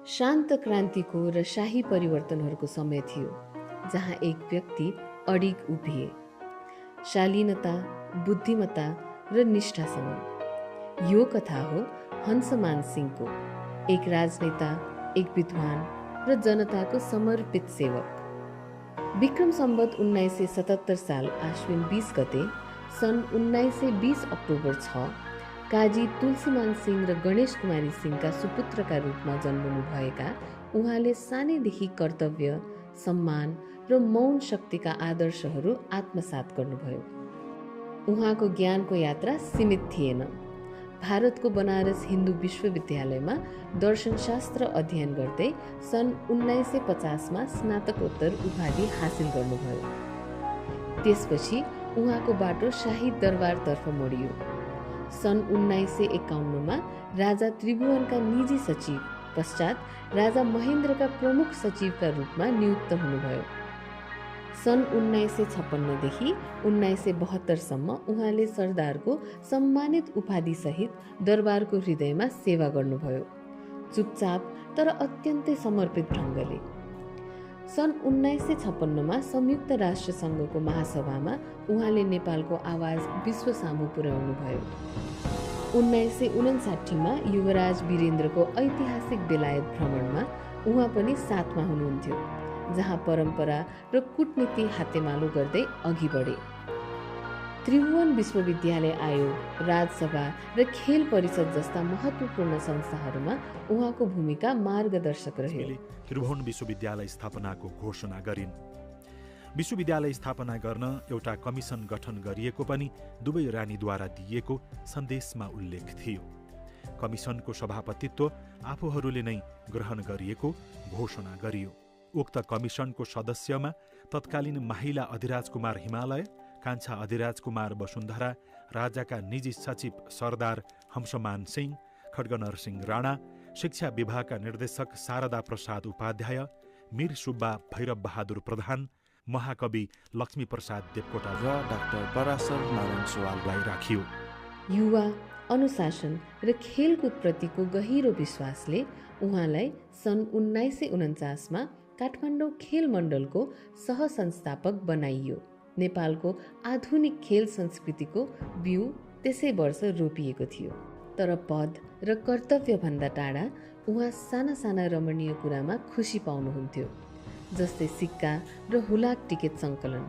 शान्त क्रान्तिको र शाही परिवर्तनहरूको समय थियो, जहाँ एक व्यक्ति अडिग उभिए, शालीनता, बुद्धिमत्ता र निष्ठासँग। यो कथा हो हंसमान सिंहको, एक राजनेता, एक विद्वान र जनताको समर्पित सेवक। विक्रम सम्वत 1977 साल आश्विन 20 गते सन् 1920 अक्टोबर 6 काजी तुलसीमान सिंह र गणेश कुमारी सिंहका सुपुत्रका रूपमा जन्मनुभएका उहाँले सानैदेखि कर्तव्य, सम्मान र मौन शक्तिका आदर्शहरू आत्मसात गर्नुभयो। उहाँको ज्ञानको यात्रा सीमित थिएन। भारतको बनारस हिन्दू विश्वविद्यालयमा दर्शनशास्त्र अध्ययन गर्दै सन् 1950मा स्नातकोत्तर उपाधि हासिल गर्नुभयो। त्यसपछि उहाँको बाटो शाही दरबारतर्फ मोडियो। सन् 1951मा राजा त्रिभुवनका निजी सचिव, पश्चात राजा महेन्द्रका प्रमुख सचिवका रूपमा नियुक्त हुनुभयो। सन् 1956देखि 1972सम्म उहाँले सरदारको सम्मानित उपाधिसहित दरबारको हृदयमा सेवा गर्नुभयो, चुपचाप तर अत्यन्तै समर्पित ढङ्गले। सन् 1956मा संयुक्त राष्ट्र सङ्घको महासभामा उहाँले नेपालको आवाज विश्व सामु पुर्याउनुभयो। 1959मा युवराज वीरेन्द्रको ऐतिहासिक बेलायत भ्रमणमा उहाँ पनि साथमा हुनुहुन्थ्यो, जहाँ परम्परा र कूटनीति हातेमालो गर्दै अघि बढे। त्रिभुवन विश्वविद्यालय आयोग, राजसभा र खेल परिषद जस्ता महत्त्वपूर्ण संस्थाहरूमा उहाँको भूमिका मार्गदर्शक रह्यो। त्रिभुवन विश्वविद्यालय स्थापनाको घोषणा गरिन्। विश्वविद्यालय स्थापना गर्न एउटा कमिसन गठन गरिएको पनि दुवै रानीद्वारा दिइएको सन्देशमा उल्लेख थियो। कमिसनको सभापतित्व आफूहरूले नै ग्रहण गरिएको घोषणा गरियो। उक्त कमिसनको सदस्यमा तत्कालीन महिला अधिराज कुमार हिमालय, कान्छा अधिराज कुमार वसुन्धरा, राजाका निजी सचिव सरदार हंसमान सिंह, खड्गनरसिंह राणा, शिक्षा विभागका निर्देशक शारदा प्रसाद उपाध्याय, मीर सुब्बा भैरव बहादुर प्रधान, महाकवि लक्ष्मीप्रसाद देवकोटा र डाक्टर पराशर नारायण सुवाललाई राखियो। युवा, अनुशासन र खेलकुदप्रतिको गहिरो विश्वासले उहाँलाई सन् 1949मा काठमाडौँ खेल मण्डलको सहसंस्थापक बनाइयो। नेपालको आधुनिक खेल संस्कृतिको बिउ त्यसै वर्ष रोपिएको थियो। तर पद र कर्तव्यभन्दा टाढा उहाँ साना साना रमणीय कुरामा खुसी पाउनुहुन्थ्यो, जस्तै सिक्का र हुलाक टिकट सङ्कलन,